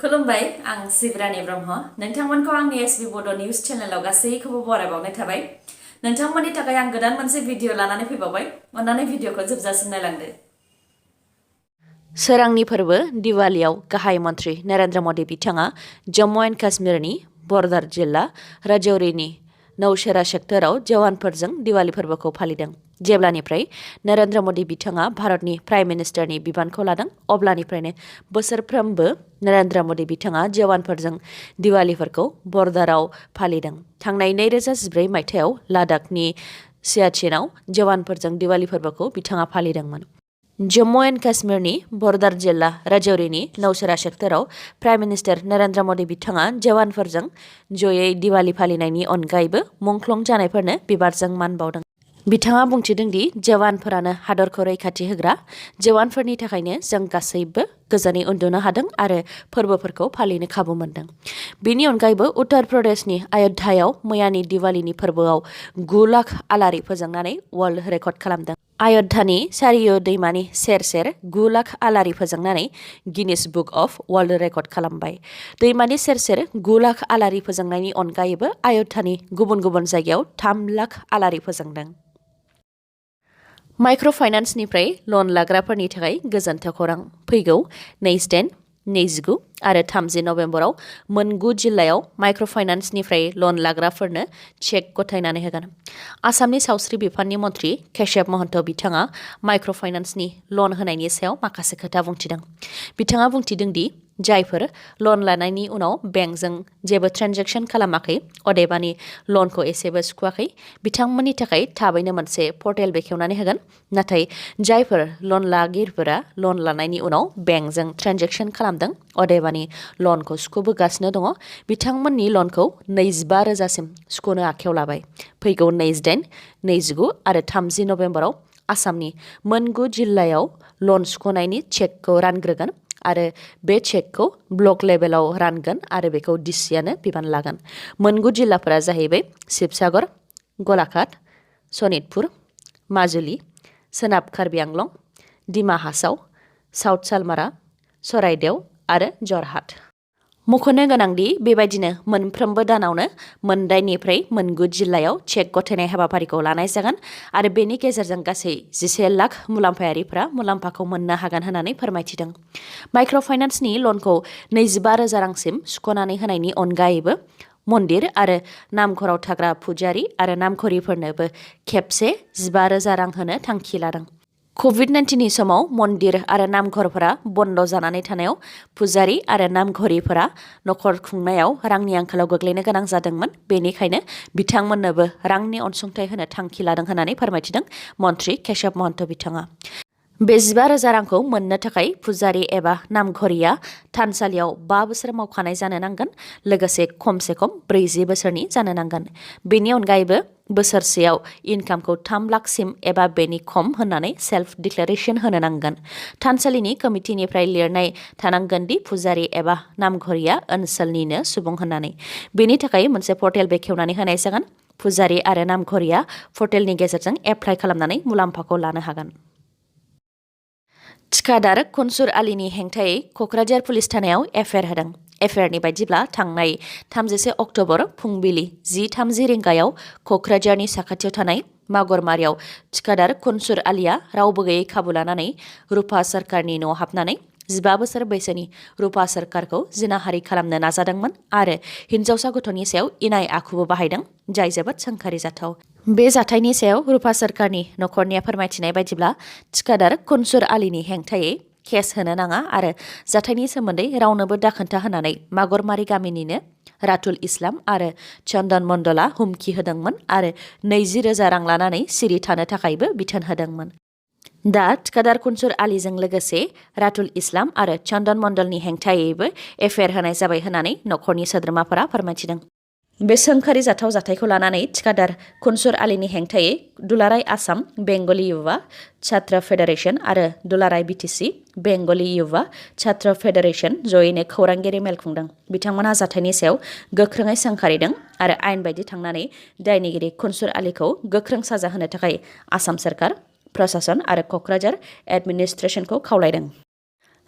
खुलुमबाय आं सिब्रानि ब्रह्म नोंथांमोनखौ आंनि sbbodonews चेनेलाव गासैखौबो बरायबावनाय थाबाय नोंथांमोननि थाखाय आं गोदान मोनसे भिडिअ लानानै फैबावबाय अन्नानै भिडिअखौ जोबजासिम नायलांदो सोरांनि फोरबो दिवालियाव गाहाय मन्त्रि नरेन्द्र मदि बिथाङा जम्मु एन्ड काश्मीरनि बर्डार जिल्ला राजौरीनि नौशेरा सेक्टराव जवानफोरजों दिवाली फोरबोखौ फालिदों जेब्लानिफ्राय नरेन्द्र मदि बिथाङा भारतनि प्राइम मिनिस्टारनि बिबानखौ लादों अब्लानिफ्रायनो बोसोरफ्रोमबो नरेन्द्र मदि बिथाङा जवानफोरजों दिवालीफोरखौ बर्डाराव फालिदों थांनाय 2014 मायथाइयाव लादाखनि सियाचिनाव जवानफोरजों दिवाली फोरबोखौ बिथाङा फालिदोंमोन जम्मु एन्ड काश्मीरनि बर्डार जिल्ला राजौरीनि नौशेरा सेक्टराव प्राइम मिनिस्टार नरेन्द्र मदि बिथाङा जवानफोरजों जयै दिवाली फालिनायनि अनगायैबो मुंख्लं जानायफोरनो बिबारजों मान बावदों बिथाङा बुंथिदों दि जवानफोरानो हादरखौ रैखाथि होग्रा जवानफोरनि थाखायनो जों गासैबो गोजोनै उन्दुनो हादों आरो फोरबोफोरखौ फालिनो खाबु मोनदों बेनि अनगायैबो उत्तर प्रदेशनि अयोध्यायाव मैयानि दिवालीनि फोरबोआव 9 लाख आलारि फोजोंनानै वर्ल्ड रेकर्ड खालामदों अयोध्यानि सारियो दैमानि सेर सेर 9 लाख आलारि फोजोंनानै Guinness book of world record खालामबाय दैमानि सेर सेर 9 लाख आलारि फोजोंनायनि अनगायैबो अयोध्यानि गुबुन गुबुन जायगायाव 3 लाख आलारि फोजोंदों माइक्र' फाइनान्सनिफ्राय लन लाग्राफोरनि थाखाय गोजोनथाव खौरां फैगौ 28, 29 आरो 30 नभेम्बराव मोन 9 जिल्लायाव माइक्र' फाइनान्सनिफ्राय लन लाग्राफोरनो चेक गथायनानै होगोन आसामनि सावस्रि बिफाननि मन्त्रि केशव महन्त बिथाङा माइक्र' फाइनान्सनि लन होनायनि सायाव माखासे खोथा बुंथिदों बिथाङा बुंथिदों दि जायफोर लन लानायनि उनाव बेंकजों जेबो ट्रेन्जेक्सन खालामाखै अदेबानि लनखौ एसेबो सुखुवाखै बिथांमोननि थाखाय थाबैनो मोनसे पर्टेल बेखेवनानै होगोन नाथाय जायफोर लन लागिरिफोरा लन लानायनि उनाव बेंकजों ट्रेन्जेक्सन खालामदों अदेबानि लनखौ सुख'बोगासिनो दङ बिथांमोननि लनखौ 25,000सिम सुख'नो आखायाव लाबाय फैगौ 28, 29 आरो 30 नभेम्बराव आसामनि मोन 9 जिल्लायाव लन सुख'नायनि चेकखौ रानग्रोगोन आरो बे चेकखौ ब्लक लेभेलाव रानगोन आरो बेखौ डिसिआनो बिबान लागोन मोन 9 जिल्लाफोरा जाहैबाय शिबसागर गलाघाट सनितपुर माजुलि सोनाब कार्बि आंलं डिमा हासाव साउथ सालमारा सराइदेव आरो जरहाट मख'नो गोनांदि बेबायदिनो मोनफ्रोमबो दानावनो मोन 8निफ्राय मोन 9 जिल्लायाव चेक गथायनाय हाबाफारिखौ लानाय जागोन आरो बेनि गेजेरजों गासै 11 लाख मुलाम्फायारिफोरा मुलाम्फाखौ मोननो हागोन होननानै फोरमायथिदों माइक्र' फाइनान्सनि लनखौ 25,000 रांसिम सुख'नानै होनायनि अनगायैबो मन्दिर आरो नामघराव थाग्रा पुजारी आरो नामघरिफोरनोबो खेबसे 15,000 रां होनो थांखि लादों कभिड-19नि समाव मन्दिर आरो नामघरफोरा बन्द जानानै थानायाव पुजारी आरो नामघरिफोरा नखर खुंनायाव रांनि आंखालाव गोग्लैनो गोनां जादोंमोन बेनिखायनो बिथांमोननोबो रांनि अनसुंथाइ होनो थांखि लादों होननानै फोरमायथिदों मन्त्रि केशव महन्त बिथाङा बे 15,000 रांखौ मोननो थाखाय पुजारी एबा नामघरिया थानसालियाव 5 बोसोर मावखानाय जानो नांगोन लोगोसे खमसे खम 40 बोसोरनि जानो नांगोन बेनि अनगायैबो बोसोरसेयाव इनकामखौ 3 लाखसिम एबा बेनि खम होननानै सेल्फ डिक्लेरेसन होनो नांगोन थानसालिनि कमिटिनिफ्राय लिरनाय थानांगोन दि पुजारी एबा नामघरिया ओनसोलनिनो सुबुं होननानै बेनि थाखाय मोनसे पर्टेल बेखेवनानै होनाय जागोन पुजारी आरो नामघरिया पर्टेलनि गेजेरजों एप्लाइ खालामनानै मुलाम्फाखौ लानो हागोन थिखादार खनसुर आलीनि हेंथायै क'क्राझार पुलिस थानायाव एफआइआर होदों एफआइआरनि बायदिब्ला थांनाय 31 अक्ट'बर फुंबिलि 10:30 रिंगायाव क'क्राझारनि साखाथियाव थानाय मागरमारियाव थिखादार खनसुर आलीया रावबो गैयै खाबु लानानै रुपा सरकारनि न'आव हाबनानै 15 बोसोर बैसोनि रुपा सरकारखौ जिनाहारि खालामनो नाजादोंमोन आरो हिन्जावसा गथ'नि सायाव इनाय आखुबो बाहायदों जाय जोबोद सोंखारि जाथाव बे जाथायनि सायाव रुपा सरकारनि नखरनिया फोरमायथिनाय बायदिब्ला थिखादार खनसुर आलीनि हेंथायै केस होनो नाङा आरो जाथायनि सोमोन्दै रावनोबो दाखोन्था होनानै मागरमारि गामिनिनो रातुल इस्लाम आरो चन्दन मण्डला हुमखि होदोंमोन आरो 20,000 रां लानानै सिरि थानो थाखायबो बिथोन होदोंमोन दा थिखादार खनसुर आलीजों लोगोसे रातुल इस्लाम आरो चन्दन मण्डलनि हेंथायैबो एफआइआर होनाय जाबाय होननानै नखरनि सोद्रोमाफोरा फोरमायथिदों बे सोंखारि जाथाव जाथायखौ लानानै थिखादार खनसुर आलीनि हेंथायै दुलाराय आसाम बेंगली युवा छात्र फेडारेशन आरो दुलाराय बिटिसि बेंगली युवा छात्र फेडारेशन जयैनो खौरांगिरि मेल खुंदों बिथांमोनहा जाथायनि सायाव गोख्रोङै सोंखारिदों आरो आयेन बायदि थांनानै दायनिगिरि खनसुर आलीखौ गोख्रों साजा होनो थाखाय आसाम सरकार प्रशासन आरो क'क्राझार एडमिनिस्ट्रेशनखौ खावलायदों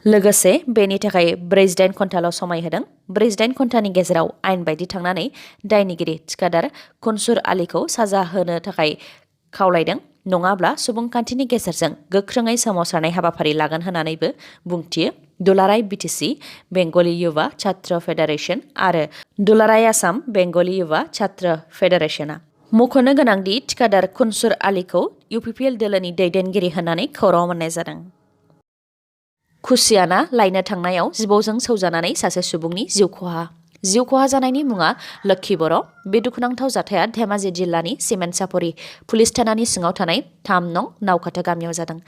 लोगोसे बेनि थाखाय 48 घन्टाल' समाय होदों। 48 घन्टानि गेजेराव आयेन बायदि थांनानै दायनिगिरि थिखादार खुनसुर आलीखौ साजा होनो थाखाय खावलायदों, नङाब्ला सुबुंखान्थिनि गेजेरजों गोख्रोङै सोमावसारनाय हाबाफारि लागोन होननानैबो बुंथियो दुलाराय बिटिसि बेंगली युवा छात्र फेडारेशन आरो दुलाराय आसाम बेंगली युवा छात्र फेडारेशना। मख'नो गोनांदि थिखादार खुनसुर आलीखौ UPPL दोलोनि दैदेनगिरि होननानै खौराङाव मोननाय जादों। खुसियाना लायनो थांनायाव जिबौजों सौजानानै सासे सुबुंनि जिउ खहा जानायनि मुङा लोक्षी बर'। बे दुखुनांथाव जाथाया धेमाजि जिल्लानि सिमेन्टसापरि पुलिस थानानि सिङाव थानाय 3 नं नावकाथा गामियाव जादों।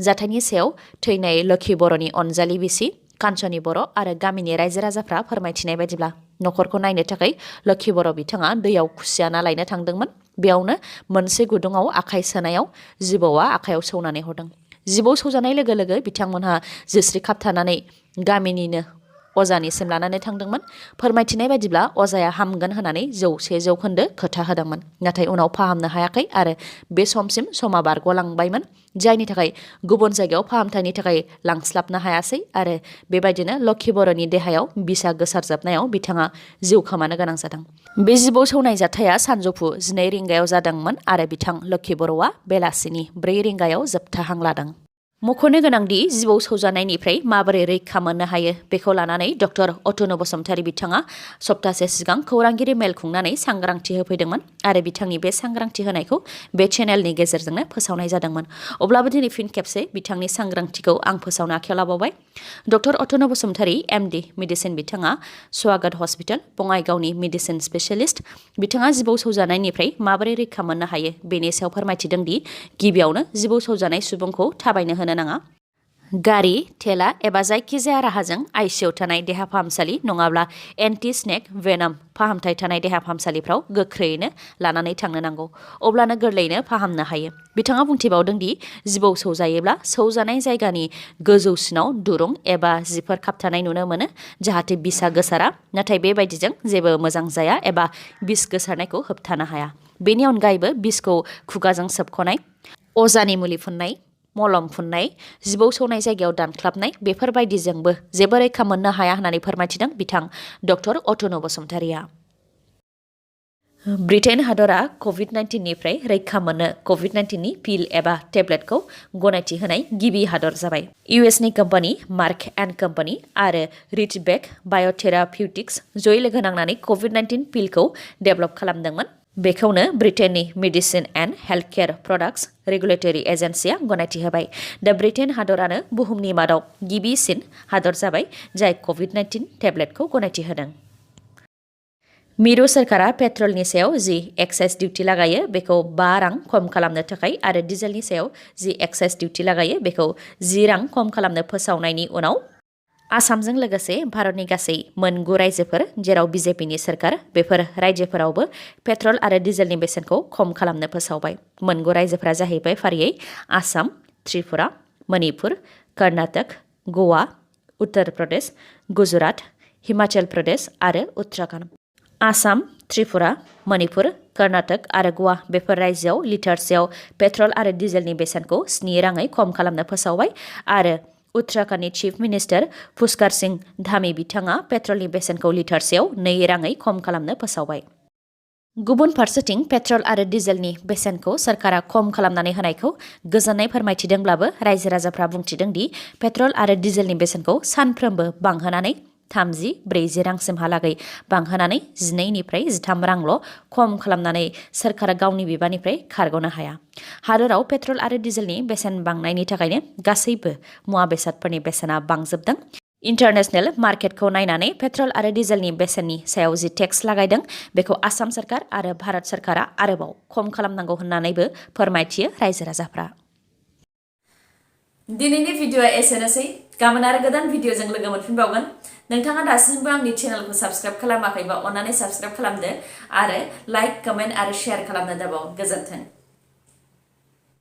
जाथायनि सायाव थैनाय लोक्षी बर'नि अनजालि बिसि कान्छनी बर' आरो गामिनि रायजो राजाफ्रा फोरमायथिनाय बायदिब्ला नखरखौ नायनो थाखाय लोक्षी बर' बिथाङा दैयाव खुसिया ना लायनो थांदोंमोन। बेयावनो मोनसे गुदुङाव आखाइ सोनायाव जिबौआ आखायाव सौनानै हरदों। जिबौ सौजानाय लोगो लोगो बिथांमोनहा जिस्रि खाबथानानै गामिनिनो अजानिसिम लानानै थांदोंमोन। फोरमायथिनाय बायदिब्ला अजाया हामगोन होननानै 100% खोथा होदोंमोन, नाथाय उनाव फाहामनो हायाखै आरो बे समसिम समा बारग'लांबायमोन, जायनि थाखाय गुबुन जायगायाव फाहामथायनि थाखाय लांस्लाबनो हायासै आरो बेबायदिनो लोक्षी बर'नि देहायाव बिसा गोसारजोबनायाव बिथाङा जिउ खोमानो गोनां जादों। बे जिबौ सौनाय जाथाया सानजौफु 12 रिंगायाव जादोंमोन आरो बिथां लोक्षी बर'आ बेलासिनि 4 रिंगायाव जोबथा हां लादों। मख'नो गोनांदि जिबौ सौजानायनिफ्राय माबोरै रैखा मोननो हायो बेखौ लानानै डक्टर अतनु बसुमतारी बिथाङा सप्तासे सिगां खौरांगिरि मेल खुंनानै सांग्रांथि होफैदोंमोन आरो बिथांनि बे सांग्रांथि होनायखौ बे चेनेलनि गेजेरजोंनो फोसावनाय जादोंमोन। अब्लाबो दिनै फिन खेबसे बिथांनि सांग्रांथिखौ आं फोसावनो आखायाव लाबावबाय। डक्टर अतनु बसुमतारी MD मेडिसिन बिथाङा स्वागत हस्पिटाल बङाइगावनि मेडिसिन स्पेसियलिस्ट। बिथाङा जिबौ सौजानायनिफ्राय माबोरै रैखा मोननो हायो बेनि सायाव फोरमायथिदों दि गिबियावनो जिबौ सौजानाय सुबुंखौ थाबायनो होनो नाङा। गारि, थेला एबा जायखिजाया राहाजों ICU थानाय देहा फाहामसालि नङाब्ला एन्टि स्नेक भेनम फाहामथाय थानाय देहा फाहामसालिफ्राव गोख्रैयैनो लानानै थांनो नांगौ, अब्लानो गोरलैयैनो फाहामनो हायो। बिथाङा बुंथिबावदों दि जिबौ सौजायोब्ला सौजानाय जायगानि गोजौसिनाव दुरुं एबा जिफोर खाबथानाय नुनो मोनो, जाहाथे बिसा गोसारा, नाथाय बेबायदिजों जेबो मोजां जाया एबा बिस गोसारनायखौ होबथानो हाया। बेनि अनगायैबो बिसखौ खुगाजों सोबख'नाय, अजानि मुलि फुननाय, मलम फुननाय, जिबौ सौनाय जायगायाव दानख्लाबनाय बेफोरबायदिजोंबो जेबो रैखा मोननो हाया होननानै फोरमायथिदों बिथां डक्टर अतनु बसुमतारीया। ब्रिटेन हादरा COVID-19 निफ्राय रैखा मोननो COVID-19 नि पिल एबा टेब्लेटखौ गनायथि होनाय गिबि हादर जाबाय। US नि कम्पानि मार्क एन्ड कम्पानि आरो रिचबेक बाय'थेरापिउटिक्स जयै लोगो नांनानै COVID-19 पिलखौ डेभेलप खालामदोंमोन। बेखौनो ब्रिटेननि medicine and health care products regulatory एजेन्सिया गनायथि होबाय। दा ब्रिटेन हादरानो बुहुमनि मादाव गिबिसिन हादर जाबाय जाय COVID-19 टेब्लेटखौ गनायथि होदों। मिरु सोरखारा पेट्रलनि सायाव जि एक्साइज डिउटि लागायो बेखौ 5 रां खम खालामनो थाखाय आरो डिजेलनि सायाव जि एक्साइज डिउटि लागायो बेखौ 10 रां खम खालामनो फोसावनायनि उनाव आसामजों लोगोसे भारतनि गासै 9 रायजोफोर जेराव BJPनि सोरखार बेफोर रायजोफोरावबो पेट्रल आरो डिजेलनि बेसेनखौ खम खालामनो फोसावबाय। 9 रायजोफोरा जाहैबाय फारियै आसाम, त्रिपुरा, मणिपुर, कर्नाटक, गवा, उत्तर प्रदेश, गुजरात, हिमाचल प्रदेश आरो उत्तराखन्ड। आसाम, त्रिपुरा, मणिपुर, कर्नाटक आरो गवा बेफोर रायजोआव लिटारसेयाव पेट्रल आरो डिजेलनि बेसेनखौ 7 राङै खम खालामनो फोसावबाय आरो उत्तराखन्डनि चिफ मिनिस्टार पुष्कर सिंह धामी बिथाङा पेट्रलनि बेसेनखौ लिटारसेयाव 2 राङै खम खालामनो फोसावबाय। गुबुन फारसेथिं पेट्रल आरो डिजेलनि बेसेनखौ सरकारा खम खालामनानै होनायखौ गोजोननाय फोरमायथिदोंब्लाबो रायजो राजाफ्रा बुंथिदों दि पेट्रल आरो डिजेलनि बेसेनखौ सानफ्रोमबो बांहोनानै 30-40 रांसिमहालागै बांहोनानै 12निफ्राय 13 रांल' खम खालामनानै सरकारा गावनि बिबाननिफ्राय खारग'नो हाया। हादोराव पेट्रल आरो डिजेलनि बेसेन बांनायनि थाखायनो गासैबो मुवा बेसादफोरनि बेसेना बांजोबदों। इन्टारनेशनेल मार्केटखौ नायनानै पेट्रल आरो डिजेलनि बेसेननि सायाव जि टेक्स लागायदों बेखौ आसाम सरकार आरो भारत सरकारा आरोबाव खम खालामनांगौ होननानैबो फोरमायथियो रायजो राजाफ्रा। दिनैनि भिडिअआ एसेनोसै। गाबोन आरो गोदान भिडिअजों लोगो मोनफिनबावगोन। नोंथाङा दासिमबो आंनि चेनेलखौ साबस्क्राइब खालामाखैबा अन्नानै साबस्क्राइब खालामदो आरो लाइक, कमेन्ट आरो शेयार खालामनो दाबाव। गोजोन्थों।